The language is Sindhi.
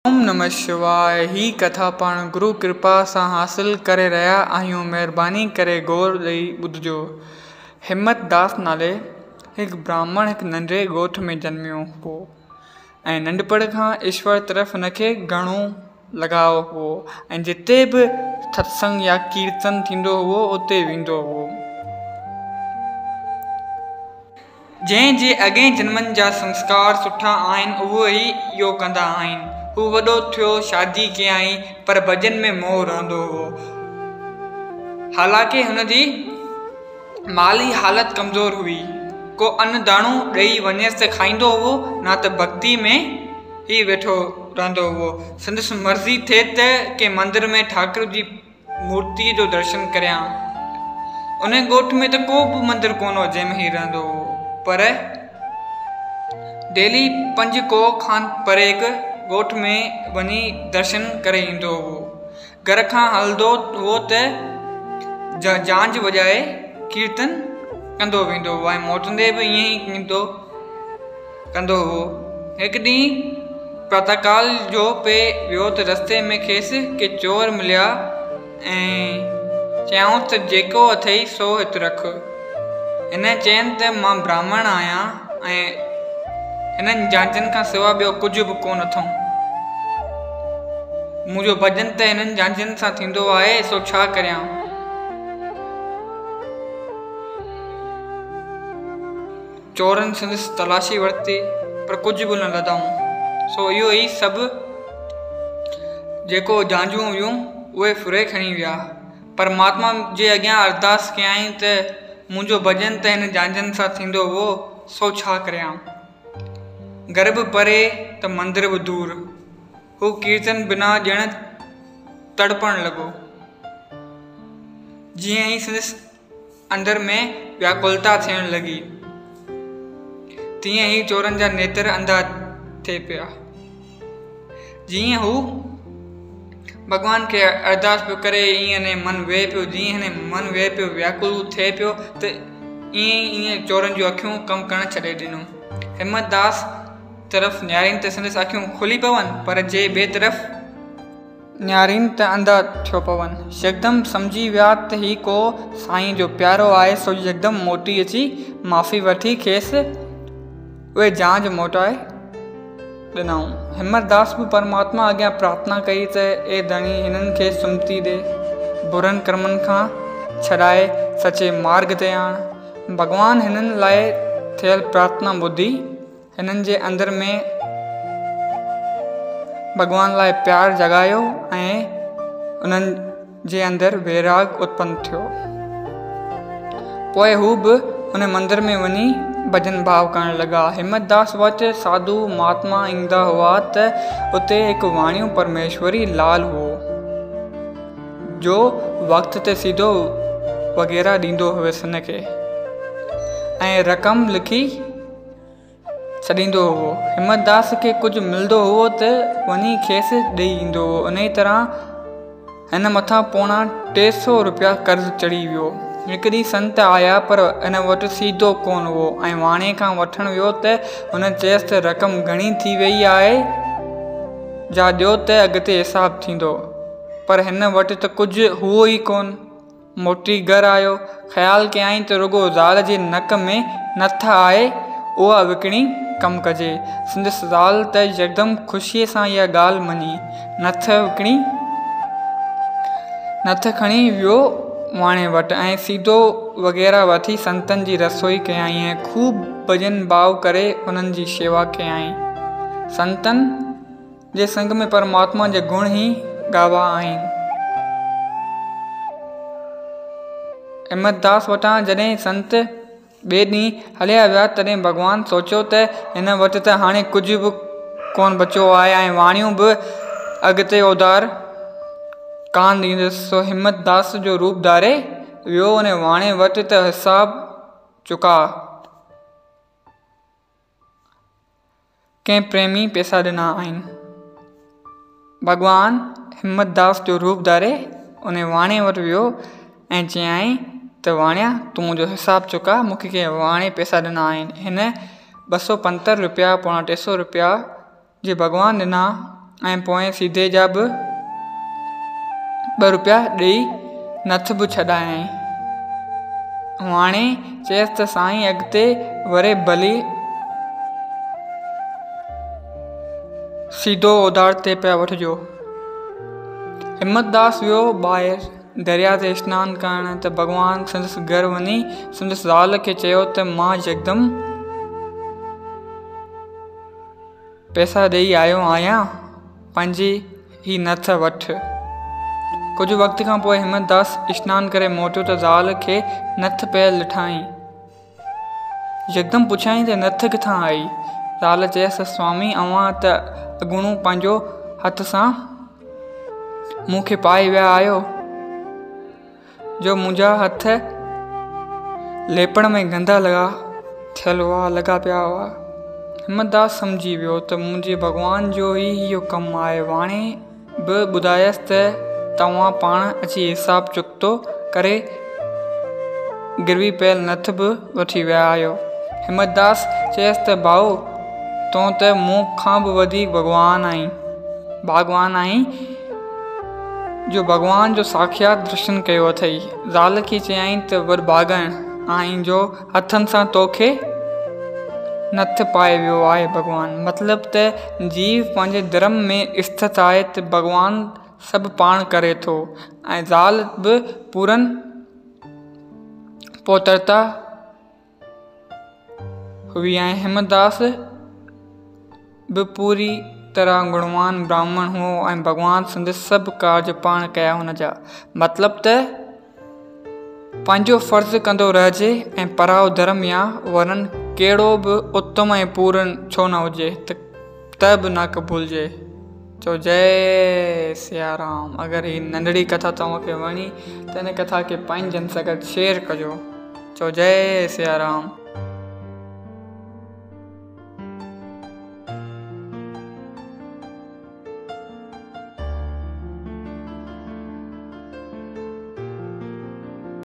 اوم نمه شواء هي ڪٿا پاڻ گرو ڪرپا سان حاصل ڪري رهيا آهيون مهرباني ڪري غور ڏئي ٻڌجو. همت داس نالي هڪ براهمڻ هڪ ننڍڙي ڳوٺ ۾ جنميو هو ۽ ننڍپڻ کان ايشور طرف هن کي گهڻو لڳاء هو ۽ جتي به ستسنگ يا ڪيرتن ٿيندو هو اتي ويندو هو. جنهن جي اڳئين جنمن جا سنسڪار سٺا آهن اهي ئي اهو ڪندا آهن. هو وڏو ٿيو، شادي ڪيائين، پر ڀڄن ۾ موهه رهندو هو. حالانڪه هن جي مالي حالت ڪمزور هئي. ڪو ان داڻو ڏئي وڃيس ته کائيندو هو، نه ته ڀڳتي ۾ ئي ويٺو رهندو هو. سندس مرضي ٿئي ته ڪنهن مندر ۾ ٺاڪر جي مورتيء جو درشن ڪريان. ان ڳوٺ ۾ ته ڪو به مندر ڪونه هو جنهن ۾ هي رهندو هو، پر ڊيلي پنج ڪوهه کن پري هڪ ڳوٺ ۾ وڃي درشن ڪري ايندو هو. گهر کان هلندو هو ته جهانجهه وڄائي ڪيرتن ڪندو ويندو هو ۽ موٽندي به ائين ئي ڪندو هو. هڪ ڏينهن پراتاڪال جو پئي ويو ته رستي ۾ کيس ڪي چور مليا ۽ چيائونس ته جيڪو اٿئي سو هت رک. هن چين ته مان براهمڻ آهيان ۽ هنن جانچن کان سوا ٻيو ڪجهه به ڪونه اٿم. منهنجو ڀڄن ته هنن جانچن سان ٿيندو آهي سو ڇا ڪريان؟ چورن سندس تلاشي ورتي پر ڪجهه به نه لڌائون. سو اهو ئي سڀ جيڪو جانجهون هيون اهي ڦري کڻي ويا. پرماتما جي اڳيان ارداس ڪيائين ته منهنجو ڀڄن ته هن جانجهن سان ٿيندو هئو سو ڇا ڪريان. گهر به پري ته مندر به دور. هو ڪيرتن بنا ڄڻ تڙپڻ لڳو. جيئن ئي سندس اندر ۾ وياڪلتا ٿيڻ لڳي، تيئن ئي چورن جا نيتر انڌا ٿي پيا. جيئن هو ڀڳوان کي ارداس پيو ڪري، ايئن هن من ويهي پيو، جيئن هن من ويهي پيو، وياڪل ٿئي پيو ته ايئن ئي ايئن چورن جون اکيون ڪم ڪرڻ ڇڏي ڏنو. همت داس طرف نهارين ته سندس اکيون کلي پون، پر جي ٻئي طرف. نهارين ته انڌا ٿيو پون. يڪدم سمجهي ويا ته هي ڪو سائينء جو پيارو آهي سو يڪدم موٽي اچي معافي وٺي کيس اهي جهانجهه موٽائي ڏنائون. همت داس به پرماتما اڳيان پرارٿنا ڪئي ته اي ڌڻي هنن کي سمتي ڏي، برن ڪرمن کان ڇڏائي سچي مارڳ تي آڻ. ڀڳوان هنن لاء ٿيل پرارٿنا ٻڌي. هنن جي اندر ۾ ڀڳوان لاء پيار جاڳايو ۽ انهن جي اندر ويراڳ اتپن ٿيو. پوء هو به ان مندر ۾ وڃي ڀڄن ڀاو ڪرڻ لڳا. همت داس وٽ ساڌو مهاتما ايندا هئا ته اتي هڪ واڻيو پرميشوري لال هئو، جو وقت تي سيڌو وغيره ڏيندو هوس هن کي ۽ رقم لکي ڇڏيندو هئو. همت داس کي ڪجهه ملندو هئو ته وڃي کيس ڏئي ايندو هئو. انهيء طرح هن مٿان پوڻا 300 روپيا قرض چڙهي ويو. هڪ ڏينهن سنت آيا پر هن وٽ سيڌو ڪونه هئو ۽ واڻيي کان وٺڻ ويو ته هن چيس ته رقم گهڻي ٿي ويئي آهي جا ڏيو ته اڳتي حساب ٿيندو. پر هن وٽ ته ڪجهه هئو ئي ڪونه. موٽي گهر آيو. خيال ڪيائين ته رڳو زال جي نڪ ۾ نٿ آهي، اها وڪڻي ڪم ڪجي. سندس زال ته يڪدم خوشيء سان اها ڳالهه مڃي. نٿ وڪڻي نٿ کڻي ويو واڻيي وٽ ۽ سيڌو وغيره وٺي سنتن جي رسوئي ڪيائين ۽ خوب ڀڄن ڀاو ڪري انهن جي شيوا ڪيائين. سنتن. جي سنگ ۾ پرماتما جا گڻ ئي ڳائبا آهن. همت داس وٽان جڏهن سنت ٻئي ڏينهن هليا ويا تڏهن ڀڳوان سوچيو ته هن وٽ ته هاڻي ڪجهه به ڪونه بچيو آهي ۽ واڻيو به اڳتي اوڌار ڪانه ڏيندس سو همت داس جو روپ ڌاري ويو ان واڻيي وٽ ته حساب چڪاء. ڪنهن پريمي پئسا ڏنا آهن. ڀڳوان همت داس جو روپ ڌاري ان واڻيي وٽ ويو ۽ چيائين ته واڻيا تون منهنجو حساب چڪاء مون کي ڪنهن واڻيي پئسا ڏنا آهن. هن 275 روپيا پوڻا 300 روپيا جي ڀڳوان ڏنا ۽ پوئين سيڌي جا به ٻه روپيا ڏيئي نٿ به ڇڏايائين. واڻيي چيس ته سائين اڳتي وري ڀلي سيڌو اوڌار تي پيا وٺجو. همت داس ويو ٻاهر درياء تي اشنان ڪرڻ ته ڀڳوان سندس گهر وڃي سندس زال کي چيو ته مان يڪدم پئسا ڏيئي آيو آهيان، پنهنجي هي نٿ وٺ. ڪجهه وقت کان پوء همت داس اشنان ڪري موٽيو ته زال کي نٿ پيل ڏٺائين. يڪدم پڇيائين ته نٿ ڪٿان آئي؟ زال چيس ته سوامي اوهان ته اڳوڻو پنهنجو هٿ سان مون کي پائي ويا آهيو، جو منهنجا هٿ ليپڻ ۾ گندا لڳا ٿيل هئا، لڳا پيا هئا. همت داس سمجهي ويو ته منهنجي ڀڳوان جو ئي اهو ڪم آهي. واڻيي به ٻڌايس ته توهان پاڻ اچي حساب چڪتو ڪري گروي پيل نٿ به وٺي ويا آهيو. همت داس چيس ته ڀائو تون ته مون کان به وڌيڪ ڀڳوان آهين. ڀاڳوان آهين جو ڀڳوان جو ساکيات درشن ڪيو اٿئي. زال کي چيائين ته وڏڀاڳڻ آهين جو هٿن سان توکي نٿ پائي ويو آهي ڀڳوان. مطلب ته جيو پنهنجي ڌرم ۾ اسٿت آهي ته ڀڳوان سڀ پاڻ ڪري ٿو ۽ زال به پورن پوترتا هئي ۽ هيمداس به پوري طرح گڻوان براهمڻ هو ۽ ڀڳوان سندس سڀ ڪارج پاڻ ڪيا هن جا مطلب ته پنهنجو فرض ڪندو رهجي ۽ پرائو ڌرم يا ورن ڪهڙو به اتم ۽ پورن ڇو نه هجي ته به نه قبولجي. چئو جئي سيارام اگر هي ننڍڙي ڪٿا توهان کي وڻي ته هن ڪٿا کي پنهنجن سان گڏ شيئر ڪجو چئو جئي سيارام.